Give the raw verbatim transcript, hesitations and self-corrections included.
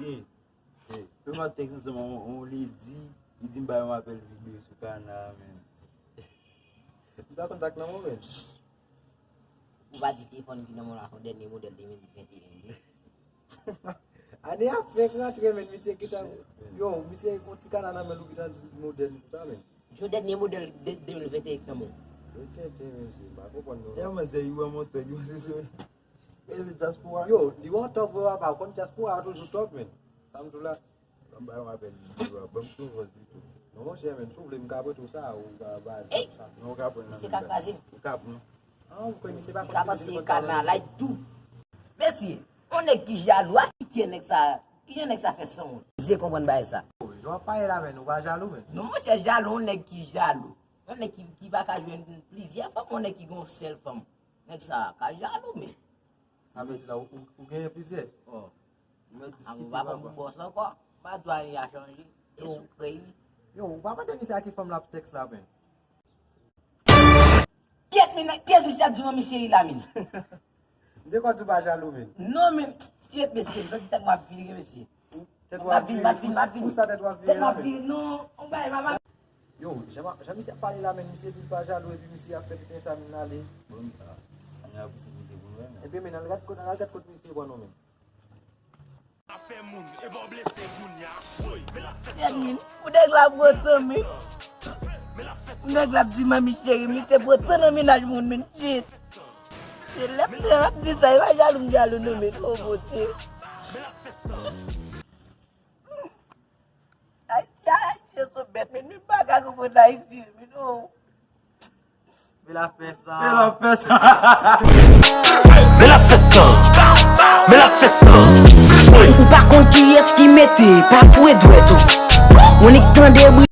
Ey, ey, fè m ap tèks ansanm on, on ledi, li di m ba yon apèl videyo sou kana, men. M pa konn sa k nan mwen, men. Ou pa di telefòn ki nan men w la se yon dènye modèl de mil venteyen, wi. Ane a fèk rantre, men, misye gentan, yo, misye gon ti kana nan men l, ou gentan di modèl sa, men. Yon dènye modèl de, de mil venteyen ki nan men w. Yo tenten, mesye, m pa konprann non. Tèlman se yo an montan, yo se, se, se dyaspora. Yo, li wè w tòg vre, papa, ou konn dyaspora a toujou tòg, men. Sa m di w la. Ban m ba yon apèl videyo a, ban m pran vòz li tou. Non, monchè, men, si w vle, m ka prete w sa, ou ka ba sa, sa. Non, ou ka pran nan men. Misye ka kraze m. Ou ka pran. Ah, ou kwè misye pa konn. Li ka pase kana like tou. Mesye, yon nèg ki jalou, a ki, ki nèg sa, ki nèg sa fè san wont. Misye konprann bagay sa. Jan w ap pale la, men, ou pa jalou, men. Non, monchè, jalou, yon nèg ki jalou. Yon nèg ki, ki pa ka jwenn plizyè fanm, yon nèg ki gon sèl fanm. Nèg sa ka jalou, men. Sa vle di la, ou, ou, ou genyen plizyè? Oh. Ou mèt diskite, papa. Ou pa konn bòs ankò. Madwani a chanje. E sou krèy, wi. Yo, ou pa mande misye a ki fanm l ap tèks la, men. Kiyès, men, kiyès misye ap di manmi cheri la, men? M te kwè w di w pa jalou, men. Non, men, kiyès, mesye, m santi tèt mwen ap vire, mesye. Tèt w ap vire? M ap vire, m ap vire, m ap vire. Pou sa tèt w ap vire la, men? Tèt mwen ap vire, non. On bagay, papa. Yo, jan, jan misye ap pale la, men, misye di l pa jalou, epi misye ap fè tenten sa, men, ale. Bon, ah, ann al pouse misye pou nou wè, men. Epi, men, al gad kot, al gad kot misye pran nou, men. Afè moun, e pa w blese kounye a. Woy, men l ap fè sa. Yasmine, pou nèg la pran tan, men. Pou nèg la ap di manmi cheri, misye pran tan nan mennaj moun, men. Shit. Se lè m te ap di sa, e pa jalou m jalou, non, men. Oh, Bondye. Ayisyen, Ayisyen sou bèt, men nou pa ka konprann Ayisyen, men non. Men l ap fè sa. Men l ap fè sa. Men l ap fè sa. Men l ap fè sa. Ou pa konn kiyès ki mete pa foure dwèt ou. Ou nik tande bri.